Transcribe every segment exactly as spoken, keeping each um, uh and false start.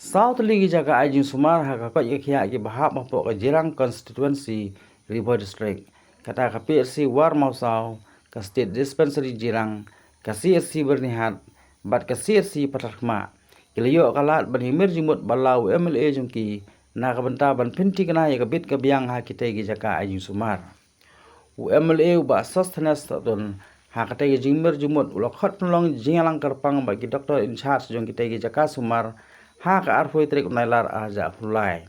Saw tylli ki jaka ai jingsumar ha ka koit ka khiah kiba hap hapoh ka Jirang Constituency, Ri Bhoi District, kata ka P H C War Mawsaw, ka State Dispensary Jirang, ka C H C Byrnihat bad ka C H C Patharkhmah, ki la ïoh ka lad ban ïamir jingmut bad la u M L A jong ki na ka bynta ban pynthikna ïa ka bit ka biang ha kitei ki jaka ai jingsumar. U M L A u Bah Sosthenes Sohtun, ha katei ka jingmir jingmut u la khot pynlong jingïalang kyrpang bad ki doctor in charge jong kitei ki jaka sumar ha ka arphew tarik u Nailar arhajar arphew lai,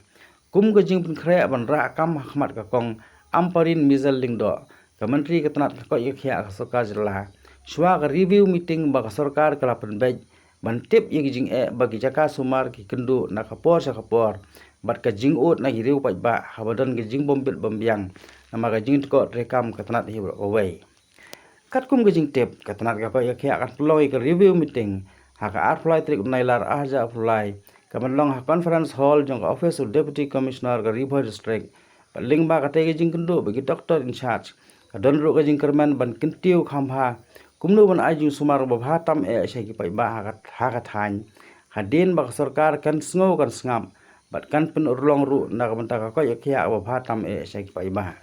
kum ka jingpynkhreh ban rah kam ha khmat ka Kong Ampareen Mizel Lyngdoh, ka Myntri ka tnat ka koit ka khiah ka Sorkar Jylla, shuwa ka review meeting ba ka sorkar ka la pynbeit ban tip ïa ki jingeh ba ki jaka sumar ki kynduh na ka por sha ka por bad ka jingud na ki riew paidbah haba don ka jingbym bit bym biang namar ka jingtkoh treikam ka tnat hi baroh kawei. Katkum ka jingtip, ka tnat ka koit ka khiah kan pynlong ïa ka review meeting ha ka arphew lai tarik u Nailar arhajar arphew lai, ka ban long ha Conference Hall jong ka office u Deputy Commissioner ka Ri Bhoi District. Bad lyngba katei ka jingkynduh bad ki doctor in charge, ka don ruh ka jingkyrmen ban kyntiew kham bha kumno ban ai jingsumar ba bha tam eh sha ki paidbah ha ka, ha ka thaiñ, hadien ba ka sorkar kan sngew kan sngap bad kan pynurlong ruh na ka bynta ka koit ka khiah ba bha tam eh sha ki paidbah.